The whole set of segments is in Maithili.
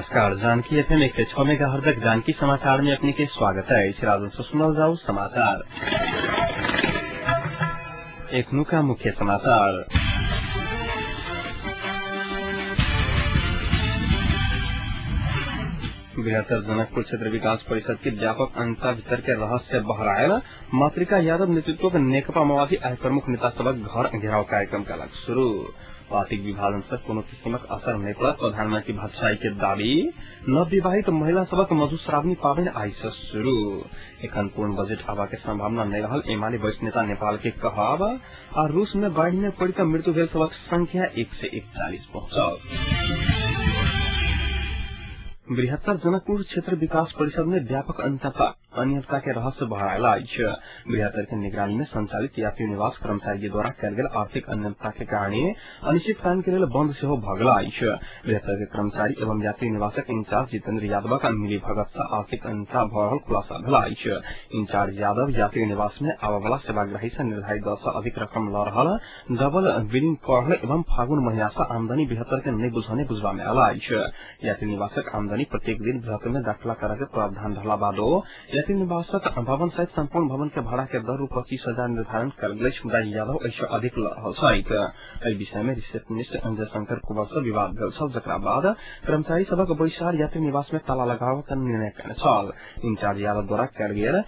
नमस्कार, जानकी एफएम 106 मेगाहर्जक जानकी समाचार में अपने के स्वागत है। इस राजन से सुनल जाओ समाचार। एखनुका मुख्य समाचार। बृहत्तर जनकपुर क्षेत्र विकास परिषद के व्यापक अनियमितता भीतर के रहस्य बहरायल मातृका यादव नेतृत्व के नेकपा माओवादी आइ प्रमुख नेता सबक घर घेराव कार्यक्रम कलक शुरू। पार्टीक विभाजन से कोनो किसिमक असर नहीं पड़त प्रधानमंत्री भट्टराई के दावी। नवविवाहित महिला सबक मधुश्रावणी पाबनि आइ से शुरू। एखन पूर्ण बजट आबा के संभावना नहीं रहल एमाले वरिष्ठ नेता नेपाल के कहब। आ रूस में बाढ़ में पड़ि क मृत्यु भेल सबक संख्या 141 पहुंचल। बृहत्तर जनकपुर क्षेत्र विकास परिषद में व्यापक अनियमितता के रहस्य बहरायल अछि। बृहत्तर के निगरानी में संचालित यात्री निवास कर्मचारी द्वारा कयल गेल आर्थिक अनियमितता के कारणे अनिश्चितकालीन के लेल बंद सेहो भ गेल अछि। बृहत्तर के कर्मचारी एवं यात्री निवासक इंचार्ज जितेन्द्र यादवक मिलीभगत सँ आर्थिक अनियमितता भ रहल खुलासा भेल अछि। इंचार्ज यादव यात्री निवास में आबयवला सेवाग्राही सँ निर्धारित दर सँ अधिक रकम ल रहल, डबल बिलिंग क रहल एवं फागुन महीना सँ आमदनी बृहत्तर के नहि बुझने बुझबा में आयल अछि। यात्री निवासक आमदनी प्रत्येक दिन बृहत्तर में दाखिला करऽ के प्रावधान रहला बादो यात्री निवासक भवन सहित संपूर्ण भवन के भाड़ा के दर ₹25,000 निर्धारण कयल गेल अछि, मुदा यादव एहि अधिक ल रहल छथि। एहि विषय में रिसेप्शनिस्ट अंजय शंकर कुंवर सँ विवाद भेल छल, जकरा बाद कर्मचारी सबक बैसार यात्री निवास में ताला लगाबऽ के निर्णय कयने छल। इंचार्ज यादव द्वारा कयल गेल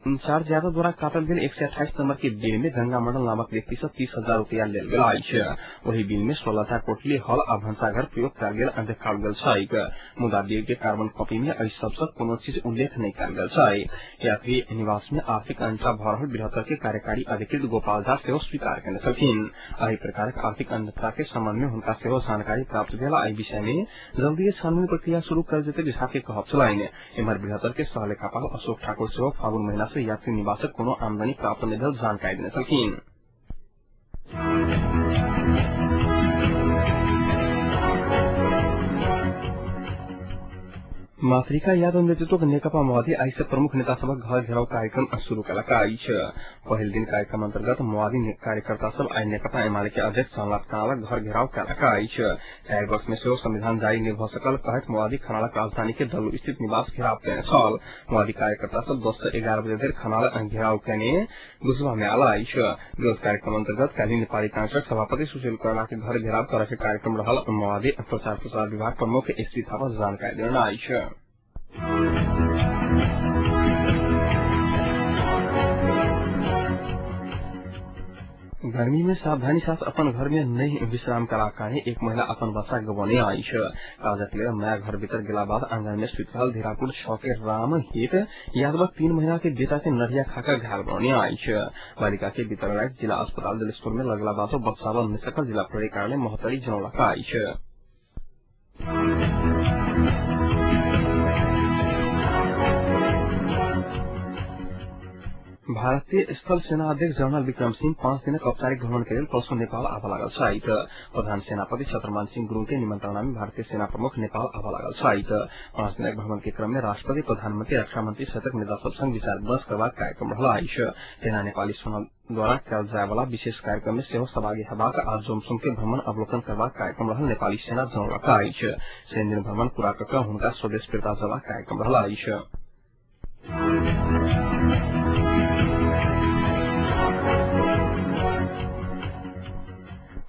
इंचार्ज यादव द्वारा काटल गेल 128 नंबर के बिल में गंगा मंडल नामक व्यक्ति से 30,000 रुपया लेल गेल अछि। ओहि बिल में 16 कोठली हॉल आ भंसाघर प्रयोग कयल गेल देखाओल गेल छैक, मुदा बिल के कार्बन कॉपी में एहि सब सँ कोनो चीज उल्लेख नहि कयल गेल छै। यात्री निवास में आर्थिक अनियमितता भ रहल बृहत्तर के कार्यकारी अधिकृत गोपाल झा सेहो स्वीकार कयने छलखिन। एहि प्रकारक आर्थिक अनियमितता के संबंध में हुनका सेहो जानकारी प्राप्त भेल। एहि विषय में जल्दीए छानबीन प्रक्रिया शुरू कयल जेतै झा के कहब छलनि। एम्हर बृहत्तर के सहलेखापाल अशोक ठाकुर सेहो फागुन महीना से यात्री निवासक कोनो आमदनी प्राप्त नहि भेल जानकारी देने छलखिन। मातृका यादव नेतृत्व के नेकपा माओवादी आइ से प्रमुख नेता सबक घर घेराव कार्यक्रम शुरू कयलक अछि। पहिल दिन कार्यक्रम अंतर्गत माओवादी कार्यकर्ता सब आइ नेकपा एमाले के अध्यक्ष झलनाथ खनालक घर घेराव कयलक अछि। 4 वर्ष में सेहो संविधान जारी नहि भ सकल कहैत माओवादी खनालक राजधानी के डल्लू स्थित निवास घेराव कयने छल। माओवादी कार्यकर्ता सब 10 से 11 बजे धरि खनाल घेराव कयने बुझबा में आयल अछि। विरोध कार्यक्रम अंतर्गत काल्हि नेपाली कांग्रेसक सभापति सुशील कोइराला के घर घेराव करऽ के कार्यक्रम रहल माओवादी प्रचार प्रसार विभाग प्रमुख एस पी थापा जानकारी देने अछि। गर्मी में सावधानी साथ अपन घर में नहीं विश्राम करा कारणे एक महिला अपन बच्चा गवने अछि। काजक लेल नया घर भीतर गेला बाद आंगन में सुति रहल धीरापुर 6 के राम हित यादवक 3 महीना के बेटा के नढ़िया खाकर घायल बनौने अछि। बालिका के बीतल राति जिला अस्पताल जलेश्वर में लगला बादो बचावल नहि सकल जिला प्रहरी कार्यालय महोत्तरी जनौलक अछि। भारतीय स्थल सेना अध्यक्ष जनरल विक्रम सिंह 5 दिनक औपचारिक भ्रमण के लेल परसों नेपाल आबऽ लागल छथि। प्रधान सेनापति छत्रमान सिंह गुरूङ के निमंत्रणा में भारतीय सेना प्रमुख नेपाल आबऽ लागल छथि। 5 दिनक भ्रमण के क्रम में राष्ट्रपति, प्रधानमंत्री, रक्षा मंत्री सहितक नेता सब संग विचार विमर्श करबाक कार्यक्रम रहल अछि। सेना नेपाली सेना द्वारा कयल जायवला विशेष कार्यक्रम में सेहो सहभागी हेबाक आ जोमसोम के भ्रमण अवलोकन करबाक कार्यक्रम रहल नेपाली सेना जनौलक अछि। शनि दिन भ्रमण पूरा क क हुनका स्वदेश फिर्ता जेबाक कार्यक्रम रहल अछि।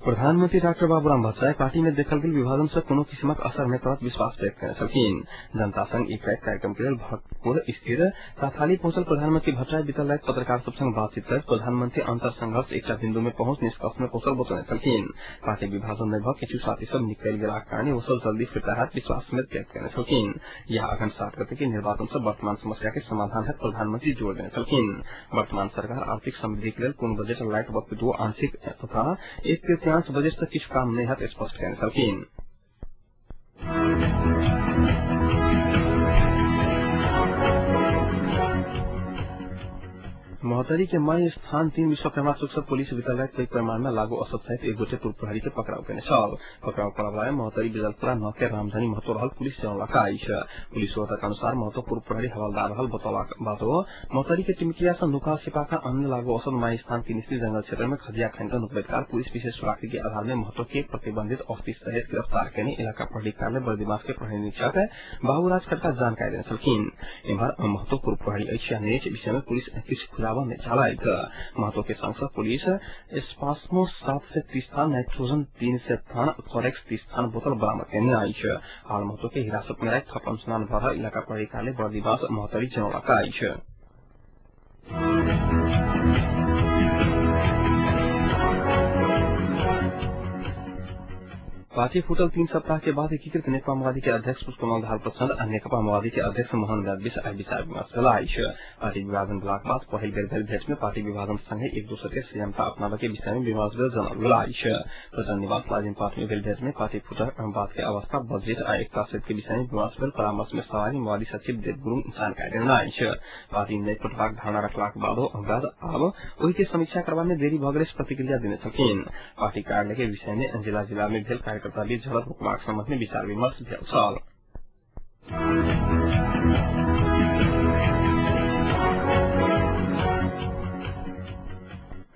प्रधानमंत्री डाक्टर बाबूराम भट्टराई पार्टी में देखल गेल विभाजन से कोनो किसिमक असर नहि पड़त विश्वास व्यक्त कयने छलखिन। जनता संग एक राति कार्यक्रम के लेल भक्तपुर स्थित ताथाली पहुंचल प्रधानमंत्री भट्टराई बीतल राति पत्रकार सब संग बातचीत करैत प्रधानमंत्री अंतर संघर्ष एकटा बिंदु में पहुंच निष्कर्ष में पहुंचल बतौने छलखिन। पार्टी विभाजन नहि भ किछु साथी सब निकलि गेलाक कारणे ओ सब जल्दी फिर्ता हैत विश्वास समेत व्यक्त कयने छलखिन। यह अगहन 7 गते के निर्वाचन से वर्तमान समस्या के समाधान हैत प्रधानमंत्री जोड़ देने छलखिन। वर्तमान सरकार आर्थिक समृद्धि के लेल पूर्ण बजट लाइट वक्त 2 आंशिक तथा 1/3 बजट से किछु काम नहि हैत स्पष्ट कयने छलखिन। महोत्तरी के माई स्थान 3 विश्वकर्मा चौक से पुलिस विद्यालय पैघ प्रमाण में लागू औसत सहित एक गोटे पूर्व प्रहरी के पकड़ाव केने छल। पकड़ाव करवला महोत्तरी बिजलपुरा 9 के रामधनी महतो रहल पुलिस जनौलक अछि। पुलिस स्रोतक अनुसार महतो पूर्व प्रहरी हवलदार रहल बतौलाक बादो महोत्तरी के चिमकिया से नुका छिपा का अन्य लागू औसत माई स्थान 3 स्थित जंगल क्षेत्र में खदिया खन के नुकबैत काल पुलिस विशेष सुराखी के आधार में महतो के प्रतिबंधित औषधि सहित गिरफ्तार केने इलाका प्रहरी कार्यालय बर्दिवास के प्रहरी निरीक्षक बाबूराज खड़का जानकारी देने छलखिन। एम्हर महतो पूर्व प्रहरी अछि या नहि विषय में पुलिस किछु खुलावा में चालैत। महतो के संग पुलिस स्पास्मो 730 थान, नाइट्रोजन 300 थान, थोरेक्स 30 थान बोतल बरामद केने अछि। हाल महतो के हिरासत में राखि थप अनुसंधान भऽ रहल इलाका प्रहरी कार्यालय बर्दिवास महोत्तरी जनौलक अछि। पार्टी फूटल 3 सप्ताह के बाद एकीकृत नेकपा माओवादी के अध्यक्ष पुष्पकमल दाहाल प्रचण्ड आ नेकपा माओवादी के अध्यक्ष मोहन यादव बीच आइ विचार विमर्श भेल अछि। पार्टी विभाजन भेलाक बाद पहिल बेर भेल भेट में पार्टी विभाजन संगे एक दोसर के संयमता अपनाबय के विषय में विमर्श भेल जनौल गेल अछि। प्रचण्ड निवास लाजिमपाट में भेल भेट में पार्टी फूटल बाद के अवस्था, बजेट आ एकता सहित के विषय में विमर्श भेल परामर्श में सवारी माओवादी सचिव देव गुरूङ जानकारी देने अछि। पार्टी नहि फुटबाक धारणा रखलाक बादो बाद आब ओहि के समीक्षा करबा में देरी भऽ गेल प्रतिक्रिया देने छलखिन। पार्टी कार्यालय के विषय में जिला जिला में भेल कार्यकर्ता बीच झड़प रोकबाक संबंध में विचार विमर्श भेल छल।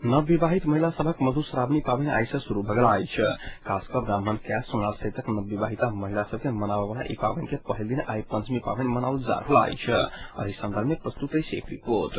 नवविवाहित महिला सभक मधुश्रावणी पाबनि आइ से शुरू भऽ गेल अछि। खास कऽ ब्राह्मण कैस सोनार सहितक नवविवाहिता महिला सबके मनाबय वाला ई पाबनि के पहिल दिन आइ पंचमी पाबनि मनाओल जा रहल अछि। एहि संदर्भ में प्रस्तुत अछि एक रिपोर्ट।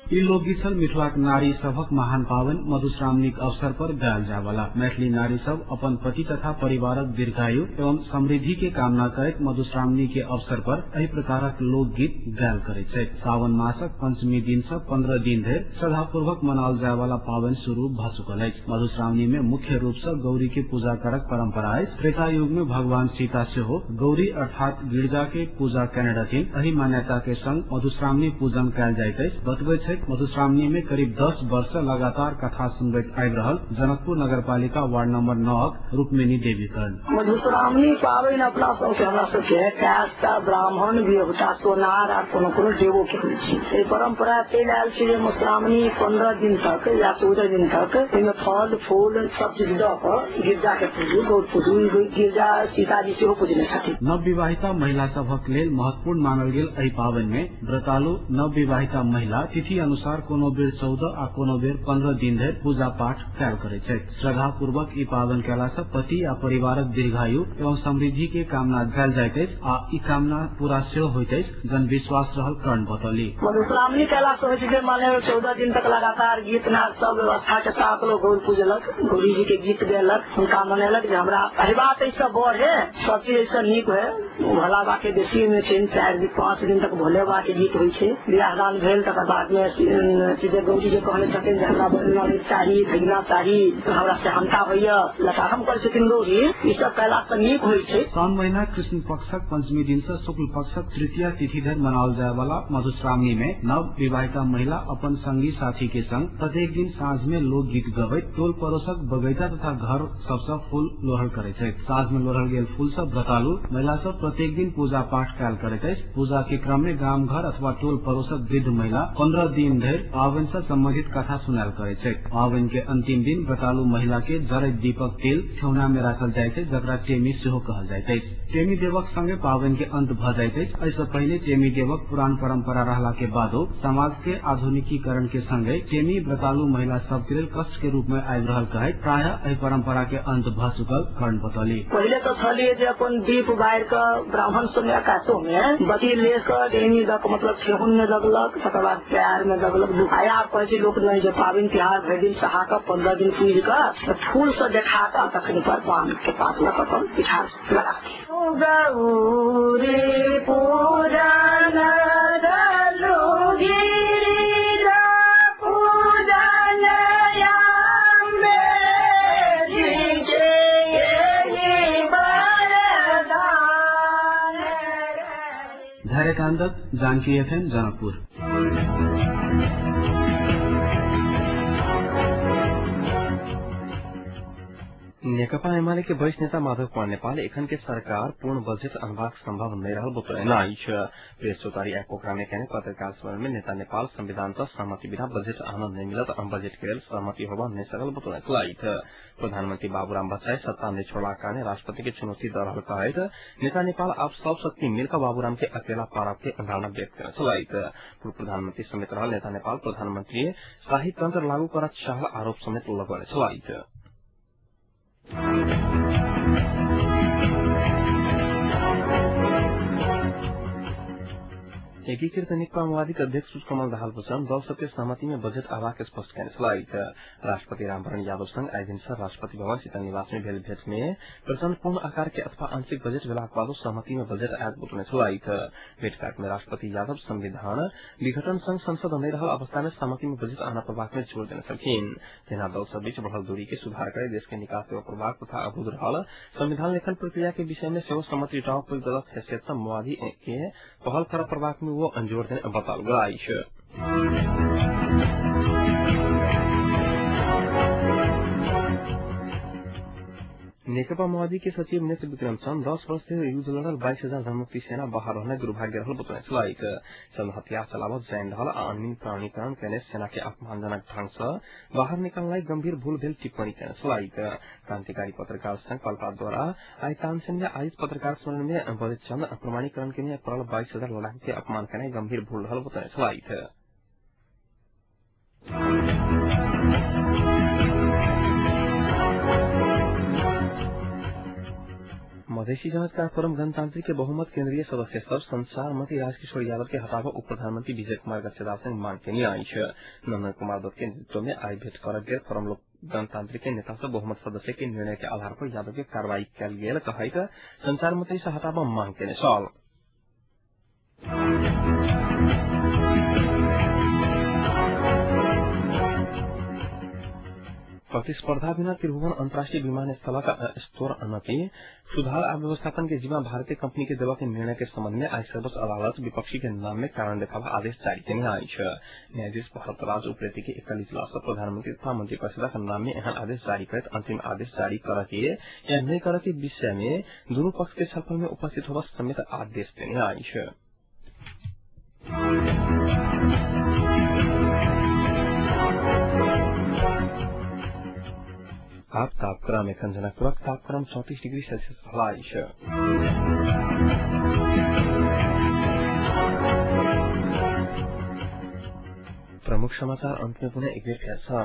ई लोकगीत छल मिथिलाक नारी सभक महान पावन मधुश्रावणीक अवसर पर गायल जायवाला। मैथिली नारी सब अपन पति तथा परिवारक दीर्घायु एवं समृद्धि के कामना करैत मधुश्रावणी के अवसर पर एहि प्रकारक लोकगीत गायल करैत छथि। सावन मासक पंचमी दिन से 15 दिन धरि श्रद्धापूर्वक मनाओल जायवाला पावन शुरू भऽ चुकल अछि। मधुश्रावणी में मुख्य रूप से गौरी के पूजा करक परंपरा अछि। त्रेता युग में भगवान सीता सेहो गौरी अर्थात गिरजा के पूजा केने रहथिन। एहि मान्यता के संग मधुश्रावणी पूजन कयल जाइत अछि। बतबैत छथि मधुश्रावणी में करीब 10 वर्ष लगातार कथा सुनबैत आबि रहल जनकपुर नगरपालिका वार्ड नंबर 9 रुक्मिणी देवी कर्ण। मधुश्रावणी पाबनि अपना सबके हमरा सबके कास्ता ब्राह्मण देवता सोनार आ कोनो कोनो देवो के होइ छै। एहि परंपरा चलि आयल छै जे मधुश्रावणी 15 दिन तक या 14 दिन तक ओहिमे फल फूल सब चीज दऽ कऽ गिरजा के पूजू, गौर पूजू। गिरजा सीताजी सेहो पूजने छथिन। नवविवाहिता महिला सभक लेल महत्वपूर्ण मानल गेल एहि पाबनि में व्रतालु नवविवाहिता महिला तिथि अनुसार कोनो बेर 14 आ कोनो बेर 15 दिन धरि पूजा पाठ कयल करैत छथि। श्रद्धा पूर्वक ई पाबनि कयला से पति आ परिवारक दीर्घायु एवं समृद्धि के कामना कयल जाइत अछि आ ई कामना पूरा सेहो होइत अछि। जनविश्वास रहल कर्ण बतौली। मधुश्रावणी कयला से होइ छै जे माने 14 दिन तक लगातार गीत नाद सब व्यवस्था के साथ लोग गौर पूजलक, गौरी जी के गीत गेलक, हुनका मनेलक जे हमरा अहिबात एहिसँ बढ़े, सब चीज एहिसँ नीक होय। भोला बाबा के बेसी मे छै 4 दिन 5 दिन तक भोले बाबा के गीत होइ छै। बियाह दान भेल तकर बाद में गौरी जी कहने छथिन जे हमरा ननद चाही, भगिना चाही, हमरा सेहनता होइया, लताहम करै छथिन गौरी। ई सब कयला से नीक होइ छै। साउन महीना कृष्ण पक्षक पंचमी दिन से शुक्ल पक्षक तृतीया तिथि धरि मनाओल जाय वाला मधुश्रावणी में नव विवाहिता महिला अपन संगी साथी के संग प्रत्येक दिन साँझ में लोकगीत गबैत टोल पड़ोसक बगैचा तथा घर सबसँ फूल लोढ़ल करैत छथि। साँझ में लोढ़ल गेल फूल सब व्रतालु महिला सब प्रत्येक दिन पूजा पाठ कयल करैत अछि। पूजा के क्रम में गाम घर अथवा टोल पड़ोसक वृद्ध महिला 15 दिन धरि पाबनि से संबंधित कथा सुनायल करैत छथि। पाबनि के अंतिम दिन व्रतालु महिला के जरैत दीपक तेल ठेहुना में राखल जाइत छै, जकरा टेमी सेहो कहल जाइत अछि। टेमी देवक संगे पाबनि के अंत भऽ जाइत अछि। एहि से पहिले टेमी देवक पुरान परंपरा रहला के बादो समाज के आधुनिकीकरण के संगे टेमी व्रतालु महिला सब के लेल कष्ट के रूप में आबि रहल कहैत प्रायः एहि परंपरा के अंत भऽ चुकल कर्ण बतौली। पहिले तऽ छलियै जे अपन दीप बारि कऽ ब्राह्मण सब आकाशो में बत्ती ले कऽ टेमी दऽ कऽ मतलब ठेहुन में दगलक, तकर बाद पैर में दगलक। दुखाया कहै छै लोक नहीं जे पाबनि तिहार भरि दिन सहा कऽ 15 दिन पूजि कऽ फूल से देखा कऽ तखन पर पान के पात लऽ कऽ अपन पिछाड़ लगा गौरी पूजन गिरिजा पूजन धैर्यकान्त, जानकी एफएम, जनकपुर। नेकपा एमाले के वरिष्ठ नेता माधव कुमार नेपाल एखन के सरकार पूर्ण बजेट अनबाक संभव नहीं रहल बतौने अछि। प्रेस चौतारी ऐप पोखरा में कहने पत्रकार सम्मेलन में नेता नेपाल संविधान से सहमति बिना बजेट आनंद नहीं मिलत, बजेट के लेल सहमति होबा नहीं सकल बतौने छलथि। प्रधानमंत्री बाबूराम भट्टराई सत्ता नहीं छोड़ला कारण राष्ट्रपति के चुनौती द रहल कहैत नेता नेपाल आप सब शक्ति मिलकर बाबूराम के अकेला पारब के धारणा व्यक्त करने छलथि। पूर्व प्रधानमंत्री समेत रहल नेता नेपाल प्रधानमंत्री शाही तंत्र लागू करत चाहल आरोप समेत लगौने छलथि। एकीकृत नेकपा माओवादीक अध्यक्ष कमल दाहाल प्रचण्ड दल सबके सहमति में बजेट आबाक स्पष्ट कयने छलथि। राष्ट्रपति रामवरण यादव संग आइ भिनसर राष्ट्रपति भवन शीतल निवास में भेल भेट में प्रचण्ड पूर्ण आकार के अथवा आंशिक बजेट भेलाक बादो सहमति में बजेट आयत बतौने छलथि। भेटघाट में राष्ट्रपति यादव संविधान विघटन संग संसद नहि रहल अवस्था में सहमति में बजेट आना पड़बाक में जोर देने छलखिन। तहिना दल सब बीच बढ़ल दूरी के सुधार करे देश के निकास सेवा पड़बाक तथा अवरुद्ध रहल संविधान लेखन प्रक्रिया के विषय में सेहो सहमति जुटाव दलक हैसियत सँ माओवादी के पहल करऽ पड़बाक में वो अंजोर देने बताओल गेल अछि। नेकपा माओवादी के सचिव नेत्र विक्रम चंद 10 वर्ष से युद्ध लड़ल 22,000 जनमुक्ति सेना बाहर रहने दुर्भाग्य रहल बतौने छलथि। चंद हथियार चलावत जानि रहल आ अनमीन प्रमाणीकरण कयने सेना के अपमानजनक ढंग सँ बाहर निकालनाइ गंभीर भूल भेल टिप्पणी कयने छलथि। क्रांतिकारी पत्रकार संघ पाल्पा द्वारा आइ तानसेन में आयोजित पत्रकार सम्मेलन में बजैत चंद प्रमाणीकरण के पड़ल 22,000 लड़ाकू के अपमान कयनाइ गंभीर भूल रहल बतौने छलथि। मधेसी जनता फोरम गणतांत्रिक के बहुमत केंद्रीय सदस्य सब संचार मंत्री राजकिशोर यादव के हटाव उप प्रधानमंत्री विजय कुमार गच्छेदार संग मांग केने अछि। नंदन कुमार दत्त के नेतृत्व में आइ भेंट करल गेल फोरम गणतांत्रिक के नेता सब बहुमत सदस्य के निर्णय के आधार पर यादव के कार्रवाई कयल गेल कहैत संचार मंत्री से हटाव मांग केने छल। प्रतिस्पर्धा बिना त्रिभुवन अंतर्राष्ट्रीय विमानस्थलक स्तर उन्नति सुधार आ व्यवस्थापन के जिम्मा भारतीय कंपनी के देवा के निर्णय के संबंध में आज सर्वोच्च अदालत विपक्षी के नाम में कारण देखावा आदेश जारी केने अछि। न्यायाधीश भरतराज उप्रेती के 41 जिला सँ प्रधानमंत्री तथा मंत्री परिषदक नाम में एहन आदेश जारी करैत अंतिम आदेश जारी करऽ के या नहि करऽ के विषय में दुनू पक्ष के छलफल में उपस्थित होबऽ समेत आदेश देने अछि। आप तापक्रम एखन जनकपुरक तापक्रम 34 डिग्री सेल्सियस रहल अछि। प्रमुख समाचार अंत में पुनः एक बेर फेर सँ।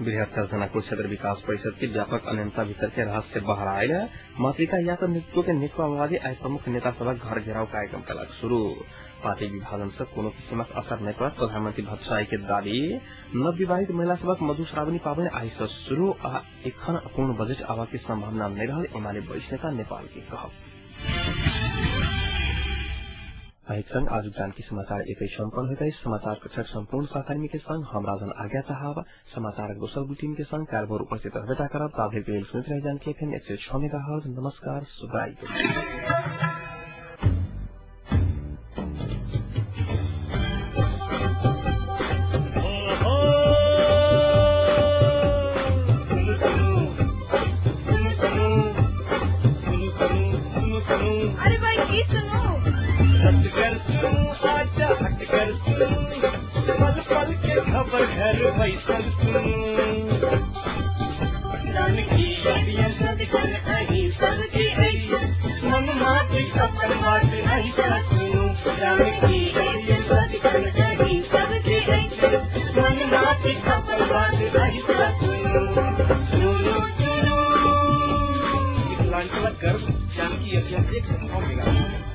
बृहत्तर जनकपुर क्षेत्र विकास परिषद के व्यापक अनियमितता भीतर के रहस्य बाहर आयल मातृका यात्रा नेतृत्व के नेकपा माओवादी आइ प्रमुख नेता सभक घर घेराव कार्यक्रम कयलक शुरू। पार्टी विभाजन से कोनो किसिमक असर नहि पड़त प्रधानमंत्री भट्टराई के दावी। नवविवाहित महिला सभक मधुश्रावणी पाबनि आइ सँ शुरू आ एखन पूर्ण बजेट आबऽ के संभावना नहि रहल एमाले वरिष्ठ नेता नेपाल के कहब। एहिक संग आजुक जानकी समाचार एतै सम्पन्न होइत अछि। समाचार कक्षक सम्पूर्ण सहकर्मी के संग हम राजन आज्ञा चाहब। समाचारक दोसर बुलेटिन के संग काल्हि भोर उपस्थित रहबे करब। ताधरि के लेल सुनैत रही जानकी एफएम 106 मेगाहर्ट्ज। नमस्कार, शुभरात्रि। अरे भाई की सुनो, पल पल के खबर घर बैसल सुनू, जानकी सबकी अछि, मन माटी अपन बात नहीं सुनू, जानकी सबकी अछि, मन माटी अपन बात नहीं सुनू, सुनू सुनू। मिथिलांचलक गर्व जानकी एफएम 106 मेगाहर्ट्ज।